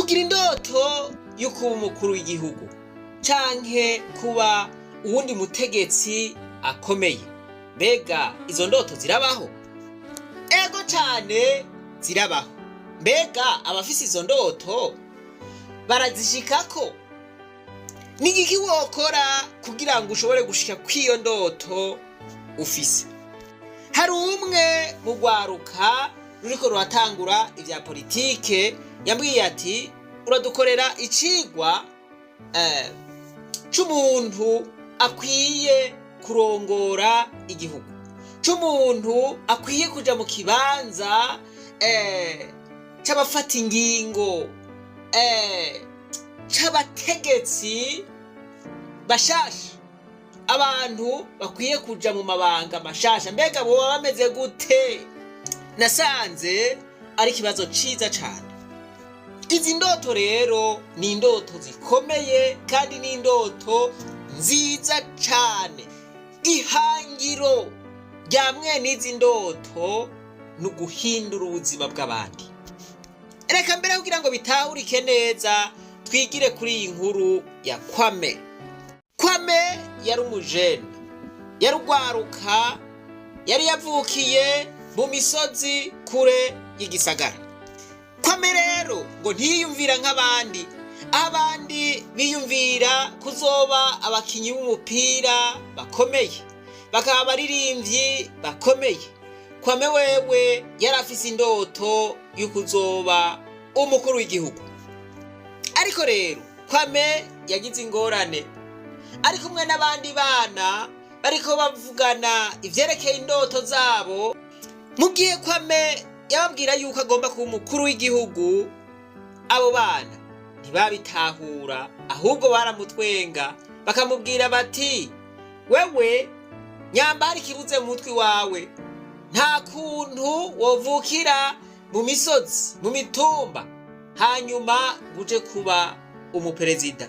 Kugira indoto yo kuba umukuru w'igihugu canke kuba uwundi mutegetsi akomeye, mbega izo ndoto zirabaho? Ego cane, zirabaho. Mbega abafise izo ndoto barazishikako? Ni igiki wokora kugira ngo ushobore gushika kw'iyo ndoto ufise? Hari umwe mu rwaruka ruriko ruratangura ivya politike yambwiye ati: "Uradukorera icigwa c'umuntu akwiye kurongora igihugu, c'umuntu akwiye kuja mu kibanza c'abafata ingingo, c'abategetsi bashasha, abantu bakwiye kuja mu mabanga mashasha. Mbega boba bameze gute?" Nasanze ari ikibazo ciza cane. Izi ndoto rero ni indoto zikomeye kandi ni indoto nziza cane. Ihangiro rya mwene izi ndoto ni uguhindura ubuzima bw'abandi. Reka mbere, kugira ngo bitahurike neza, twigire kuri iyi nkuru ya Kwame. Kwame yari umujene, yari urwaruka, yari yavukiye mu misozi kure y'igisagara. Kwame rero ngo ntiyiyumvira nk'abandi. Abandi biyumvira kuzoba abakinyi b'umupira bakomeye, bakaba abaririmbyi bakomeye, Kwame wewe yari afise indoto yo kuzoba umukuru w'igihugu. Ariko rero Kwame yagize ingorane ari kumwe n'abandi bana, bariko bavugana ivyerekeye indoto zabo. Mu gihe Kwame yababwira yuko agomba kuba umukuru w'igihugu, abo bana ntibabitahura, ahubwo baramutwenga, bakamubwira bati: "Wewe nyamba hari ikibuze mu mutwi wawe. Nta kuntu wovukira mu misozi, mu mitumba, hanyuma uje kuba umuperezida."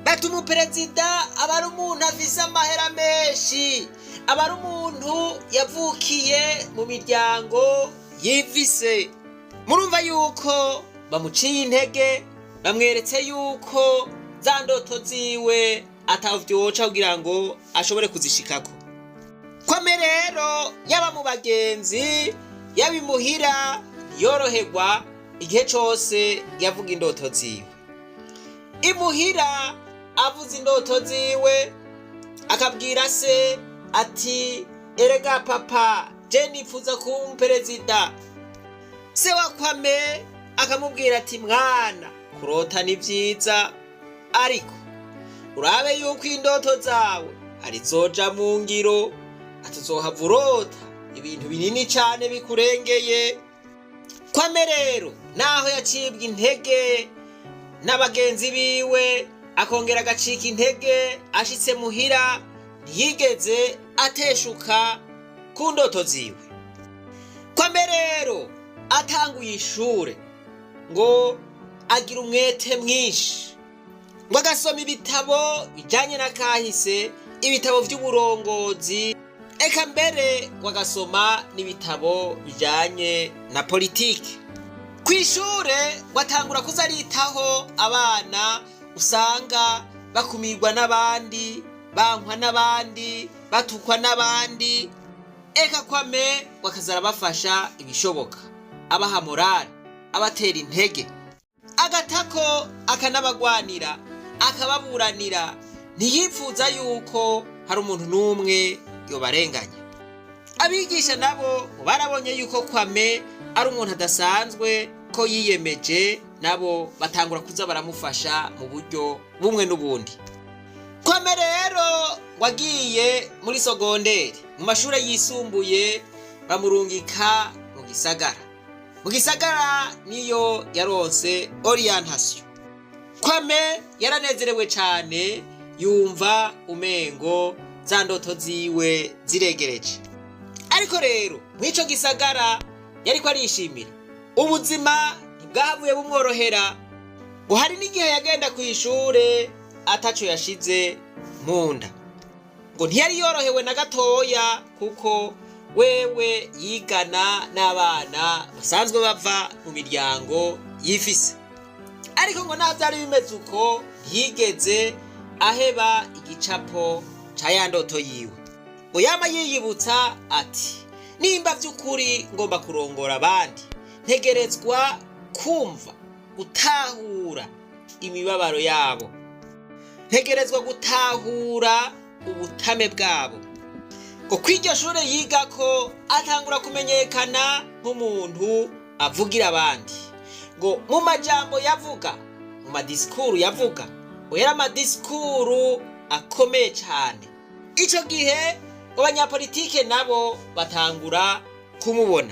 Bati: "Umuperezida aba ari umuntu afise amahera menshi, aba ari umuntu yavukiye mu miryango yivise." Murumva yuko bamuciye intege, bamweretse yuko za ndoto ziwe atavyoca kugira ngo ashobore kuzishikako. Kwame rero, yaba mu bagenzi, yaba imuhira, ntiyoroherwa igihe cose yavuga indoto ziwe. Imuhira avuze indoto ziwe, akabwira se ati: "Erega papa, je nifuza kuba umuperezida." Se wa Kwame akamubwira ati: "Mwana, kurota ni vyiza, ariko urabe yuko indoto zawe arizoja mu ngiro, atuzohava urota ibintu binini cane bikurengeye." Kwame rero, naho yacibwa intege n'abagenzi biwe, akongera agacika intege ashitse muhira, ntiyigeze ateshuka ku ndoto ziwe. Kwame rero atanguye ishure, ngo agira umwete mwinshi, ngo agasoma ibitabo bijanye na kahise, ibitabo vy'uburongozi, eka mbere ngo agasoma n'ibitabo bijanye na politiki. Kw'ishure ngo atangura kuza aritaho abana usanga bakumirwa n'abandi, bankwa n'abandi, batukwa n'abandi. Eka Kwame ngo akaza arabafasha ibishoboka, abaha morale, abatera intege, agatako, akanabagwanira, akababuranira. Ntiyipfuza yuko hari umuntu n'umwe yobarenganya. Abigisha nabo barabonye yuko Kwame ari umuntu adasanzwe, ko yiyemeje, nabo batangura kuza baramufasha mu buryo bumwe n'ubundi. Kwame rero wagiye muri sogonderi, mu mashuri yisumbuye, bamurungika mu gisagara. Mu gisagara niyo yaronse orientation. Kwame yaranezerewe cyane, yumva umengo za ndoto ziwe ziregereje. Ariko rero mw'ico gisagara yariko arishimira ubuzima, ntibwahavuye bumworohera. Ngo hari n'igihe yagenda ku ishure ataco yashize mu nda. Ngo ntiyari yorohewe na gatoya, kuko wewe yigana n'abana basanzwe bava mu miryango yifise. Ariko ngo naho byari bimeze uko, ntiyigeze aheba igicapo ca ya ndoto yiwe. Ngo yama yiyibutsa ati: "Nimba by'ukuri ngomba kurongora abandi, ntegerezwa kumva, gutahura imibabaro yabo, ntegerezwa gutahura ubutame bwabo." Ngo kw'iryo shure yigako atangura kumenyekana nk'umuntu avugira abandi. Ngo mu majambo yavuga, mu madisikuru yavuga, ngo yari amadisikuru akomeye cyane. Ico gihe ngo abanyapolitike nabo batangura kumubona,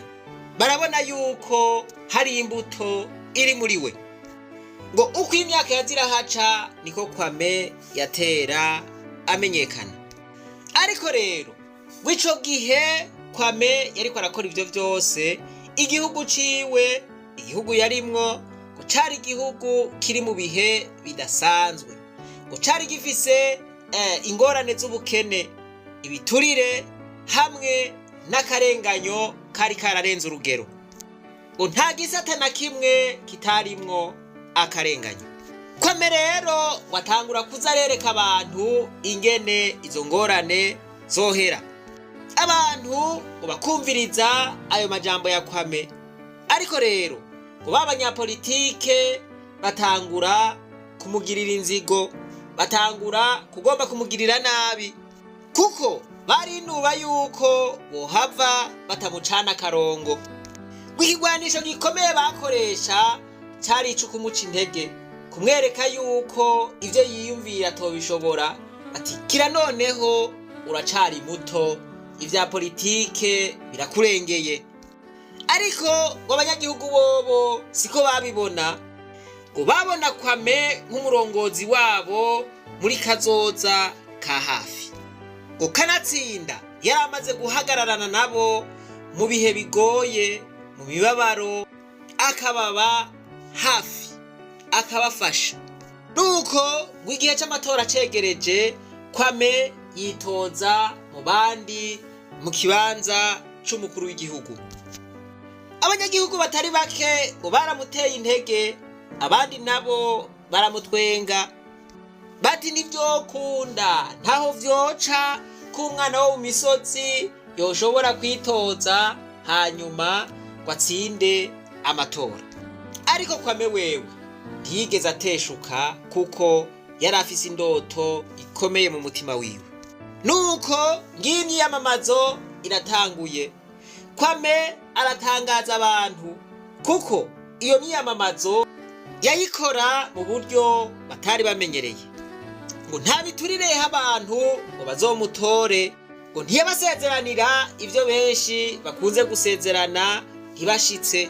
barabona yuko hari imbuto iri muri we. Ngo uko imyaka yazirahaca niko Kwame yatera amenyekana. Ariko rero ngo ico gihe Kwame yariko arakora ivyo vyose, igihugu ciwe, igihugu yarimwo, ngo cari igihugu kiri mu bihe bidasanzwe. Ngo cari gifise ingorane z'ubukene, ibiturire hamwe n'akarenganyo kari kararenze urugero. Ngo nta gisata na kimwe kitarimwo akarenganyo. Kwame rero watangura kuza arereka abantu ingene izo ngorane zohera. Abantu ngo bakumviriza ayo majambo ya Kwame. Ariko rero ngo ba banyapolitike batangura kumugirira inzigo, batangura kugomba kumugirira nabi, kuko barinuba yuko bohava batamucana akarongo. Ngo ikigwanisho gikomeye bakoresha cari ico kumuca intege, kumwereka yuko ivyo yiyumvira atobishobora. Ati: "Kira noneho uracari muto, ivya politike birakurengeye." Ariko ngo abanyagihugu bobo siko babibona. Ngo babona Kwame nk'umurongozi wabo muri kazoza ka hafi. Ngo kanatsinda yari amaze guhagararana nabo mu bihe bigoye, mu mibabaro, akababa hafi, akabafasha. Nuko ngo igihe c'amatora cegereje, Kwame yitoza mu bandi mu kibanza c'umukuru w'igihugu. Abanyagihugu batari bake ngo baramuteye intege, abandi nabo baramutwenga bati: "Ntivyokunda, ntaho vyoca ko umwana wo mu misozi yoshobora kwitoza hanyuma ngo atsinde amatora." Ariko Kwame wewe ntiyigeze ateshuka, kuko yari afise indoto ikomeye mu mutima wiwe. Nuko ngiyi imyiyamamazo iratanguye. Kwame aratangaza abantu, kuko iyo myiyamamazo yayikora mu buryo batari bamenyereye. Ngo nta biturireho abantu ngo bazomutore. Ngo ntiyabasezeranira ivyo benshi bakunze gusezerana ntibashitse,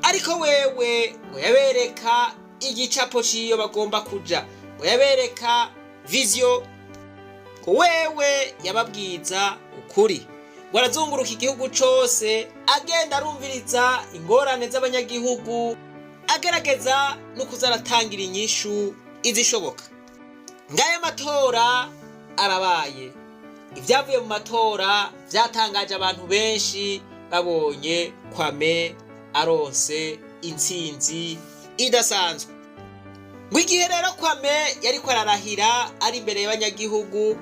ariko wewe ngo yabereka igicapo c'iyo bagomba kuja, ngo yabereka vision. Ngo wewe yababwiza ukuri. Ngo arazunguruka igihugu cose, agenda arumviriza ingorane z'abanyagihugu, agerageza no kuza aratangira inyishu izishoboka. Ngayo matora arabaye. Ibyavuye mu matora byatangaje abantu benshi, babonye Kwame aronse intsinzi idasanzwe. Ngo igihe rero Kwame yariko ararahira ari imbere y'abanyagihugu,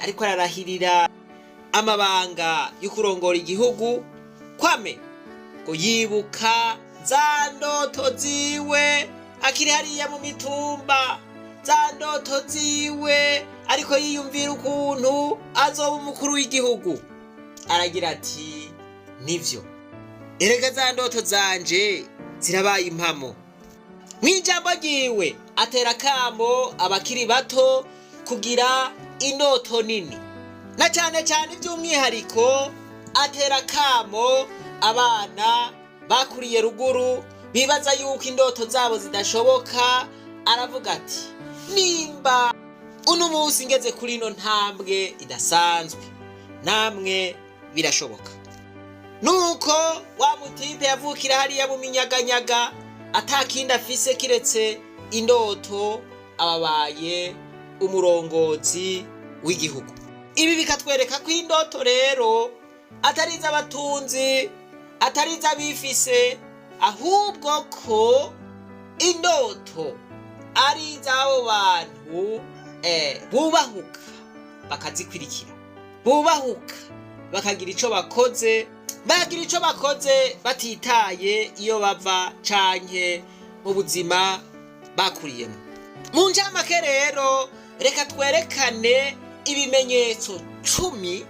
ariko ararahirira amabanga yo kurongora igihugu, Kwame ngo yibuka za ndoto ziwe akiri hariya mu mitumba, za ndoto ziwe ariko yiyumvira ukuntu azoba umukuru w'igihugu. Aragira ati: "Nivyo, erega za ndoto zanje zirabaye impamo." Mw'ijambo ryiwe atera akamo abakiri bato kugira indoto nini, na cane cane by'umwihariko atera akamo abana bakuriye ruguru bibaza yuko indoto zabo zidashoboka. Aravuga ati: "Nimba uno munsi ngeze kuri ino ntambwe idasanzwe, namwe birashoboka." Nuko wa mutipe yavukira hariya mu minyaganyaga, atakindi afise kiretse indoto, ababaye umurongozi w'igihugu. Ibi bikatwereka ko indoto rero atari iz'abatunzi, atari iz'abifise, ahubwo ko Indoto ari iz'abo bantu bubahuka bakazikurikira, bubahuka bakagira ico bakoze, bagira ico bakoze batitaye iyo bava canke mu buzima bakuriyemo. Mu ncamake rero, reka twerekane ibimenyetso 10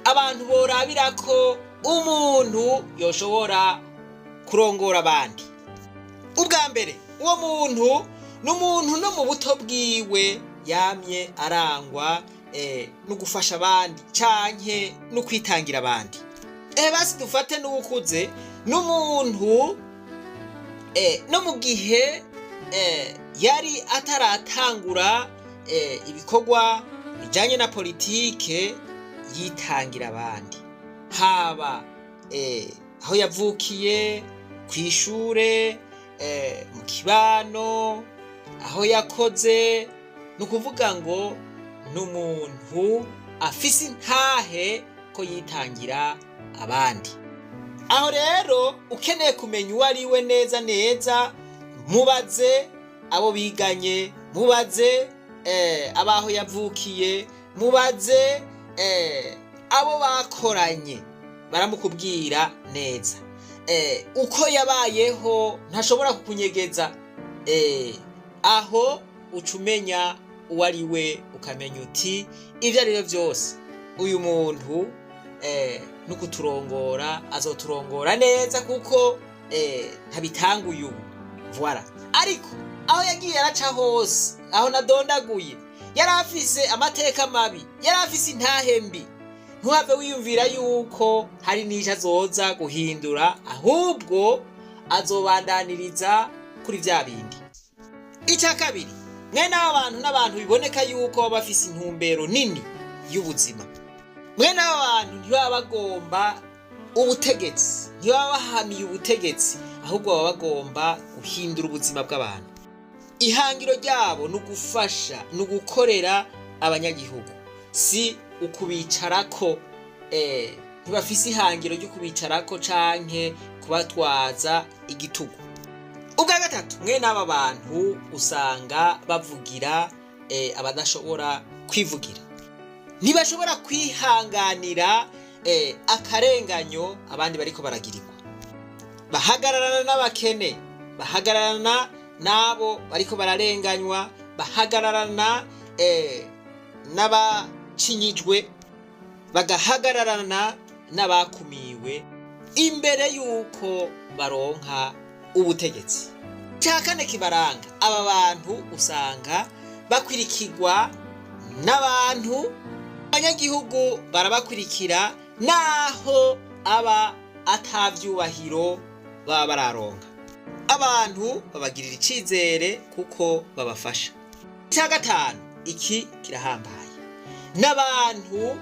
abantu borabirako umuntu yoshobora kurongora abandi. Ubwa mbere, uwo muntu ni umuntu no mu buto bwiwe yamye arangwa no gufasha abandi canke no kwitangira abandi. Basi dufate n'uwukuze, n'umuntu no mu gihe yari ataratangura ibikorwa bijanye na politike yitangira abandi, haba aho yavukiye, kw'ishure, mu kibano, aho yakoze. Ni ukuvuga ngo ni umuntu afise intahe ko yitangira abandi. Aho rero ukeneye kumenya uwo ari we neza neza, mubaze abo biganye, mubaze abaho yavukiye, mubaze abo bakoranye, baramukubwira neza. Uko yabayeho ntashobora kukunyegeza. Aho uca umenya uwo ari we, ukamenya uti ibyo ari byo byose uyu muntu no kuturongora azoturongora neza, kuko ntabitanguye ubu. Voilà. Ariko aho yagiye araca hose, aho nadondaguye, yari afise amateka mabi, yari afise intahe mbi. Ntuhave wiyumvira yuko hari n'icyo azoza guhindura, ahubwo azobandaniriza kuri vya bindi. Icya kabiri, mwene aba bantu n'abantu biboneka yuko baba bafise intumbero nini y'ubuzima. Mwene aba bantu ntibaba bagomba ubutegetsi, ntibaba bahamiye ubutegetsi, ahubwo baba bagomba guhindura ubuzima bw'abantu. Ihangiro ryabo ni ugufasha, ni ugukorera abanyagihugu, si ukubicarako. Ntibafise ihangiro ryo kubicarako canke kubatwaza igitugu. Ubwa gatatu, mwene aba bantu usanga bavugira abadashobora kwivugira. Ntibashobora kwihanganira akarenganyo abandi bariko baragirirwa. Bahagararana n'abakene, bahagararana n'abo bariko bararenganywa, bahagararana n'abacinyijwe, bagahagararana n'abakumiwe imbere y'uko baronka ubutegetsi. Cya kane kibaranga, aba bantu usanga bakwirikirwa n'abantu, abanyagihugu barabakurikira naho aba atavyubahiro baba bararonka. Abantu babagirira icizere kuko babafasha. Icya gatanu, iki kirahambaye, n'abantu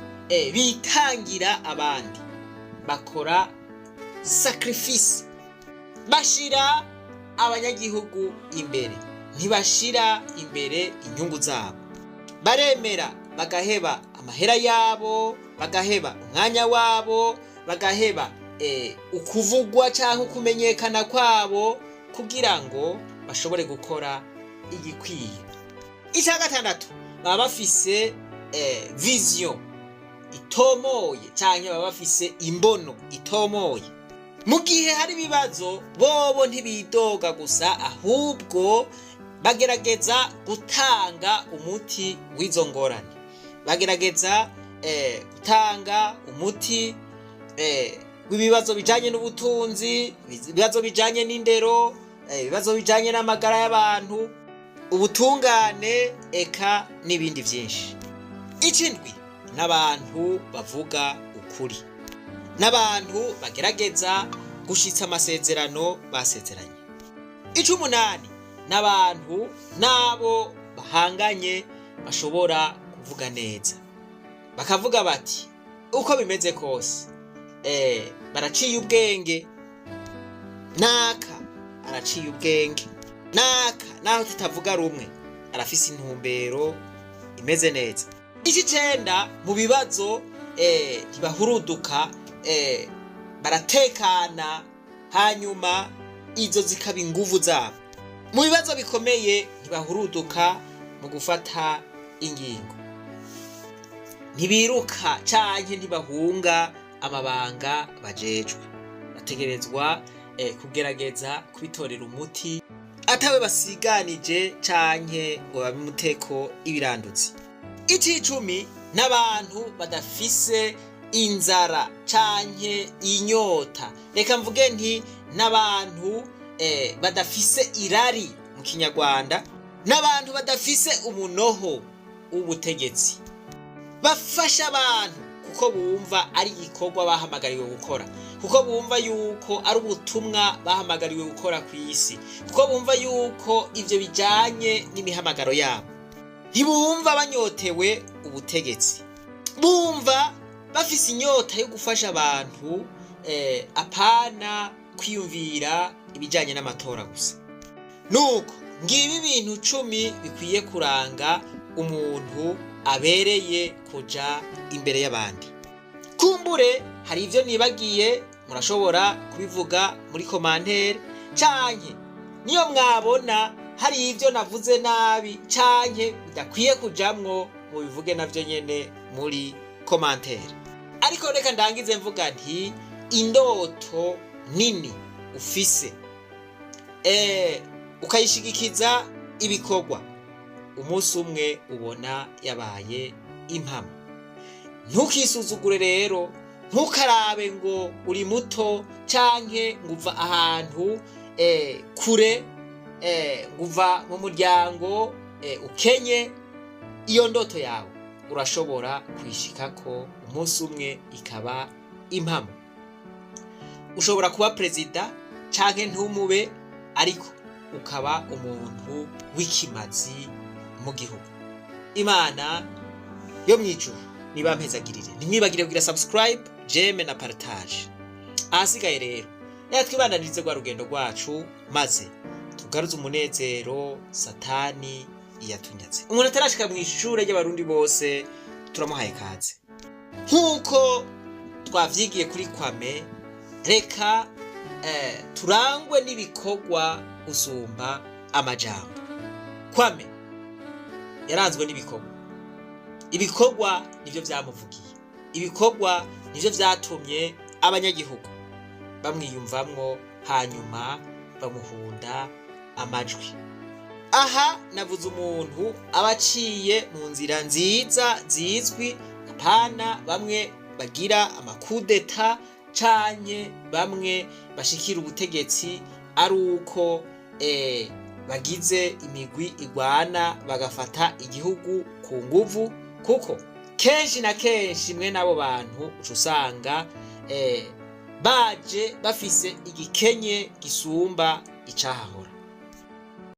bitangira abandi, bakora sacrifice, bashira abanyagihugu imbere, ntibashira imbere inyungu zabo. Baremera bagaheba amahera yabo, bagaheba umwanya wabo, bagaheba ukuvugwa cyangwa ukumenyekana kwabo kugira ngo bashobore gukora igikwiye. Icya gatandatu, baba bafise vision itomoye cyangwa baba bafise imbono itomoye. Mu gihe hari ibibazo, bobo ntibidoga gusa, ahubwo bagerageza gutanga umuti w'izo ngorane, bagerageza gutanga umuti w'ibibazo bijanye n'ubutunzi, ibibazo bijanye n'indero, ibibazo bijanye n'amagara y'abantu, ubutungane, eka n'ibindi byinshi. Ikindwi, n'abantu bavuga ukuri, n'abantu bagerageza gushitsa amasezerano basezeranye. Icumunani, n'abantu n'abo bahanganye bashobora kuvuga neza, bakavuga bati uko bimeze kose baraciye ubwenge, naka araciye ubwenge, naka naho tutavuga rumwe arafise intumbero imeze neza. Icicenda, mu bibazo ntibahuruduka, baratekana, hanyuma izo zikaba inguvu zabo. Mu bibazo bikomeye ntibahuruduka mu gufata ingingo, ntibiruka canke ntibahunga amabanga bajejwe. Bategerezwa kugerageza kubitorera umuti atawe basiganije canke ngo babimuteko ibirandutsi. Icicumi, n'abantu badafise inzara canke inyota. Reka mvuge nti n'abantu badafise irari mu Kinyarwanda, n'abantu badafise umunoho w'ubutegetsi. Bafasha abantu kuko bumva ari igikorwa bahamagariwe gukora, kuko bumva yuko ari ubutumwa bahamagariwe gukora ku isi, kuko bumva yuko ivyo bijanye n'imihamagaro yabo. Ntibumva banyotewe ubutegetsi, bumva bafise inyota yo gufasha abantu, apana kwiyumvira ibijanye n'amatora gusa. Nuko ngibi ibintu 10 bikwiye kuranga umuntu abereye kuja imbere y'abandi. Kumbure hari ivyo nibagiye, murashobora kubivuga muri commentaire, canke niyo mwabona hari ivyo navuze nabi canke bidakwiye kujamwo, mubivuge navyo nyene muri commentaire. Ariko reka ndangize mvuga nti indoto nini ufise, ukayishigikiza ibikorwa, umunsi umwe ubona yabaye impamo. Ntukisuzugure rero, ntukarabe ngo uri muto canke ngo uva ahantu kure, ngo uva mu muryango ukenye. Iyo ndoto yawe urashobora kuyishikako umunsi umwe ikaba impamo. Ushobora kuba perezida canke ntumube, ariko ukaba umuntu w'ikimazi mu gihugu. Imana yo mwijuru nibampezagirire. Ntimwibagire kugira subscribe, j'aime na partage. Ahasigaye rero reka twibandanirize rwa rugendo rwacu, maze tugaruze umunezero Satani yatunyaze. Umuntu atarashika mu ishure ry'Abarundi bose turamuhaye kaze. Nk'uko twavyigiye kuri Kwame, reka turangwe n'ibikorwa gusumba amajambo. Kwame yaranzwe n'ibikorwa. Ibikorwa nivyo vyamuvugiye, ibikorwa nivyo vyatumye abanyagihugu bamwiyumvamwo, hanyuma bamuhunda amajwi. Aha navuze umuntu aba aciye mu nzira nziza zizwi, apana bamwe bagira amakudeta canke bamwe bashikira ubutegetsi ari uko bagize imigwi igwana bagafata igihugu ku nguvu, kuko kenshi na kenshi mwe n'abo bantu uca usanga baje bafise igikenye gisumba icahahora.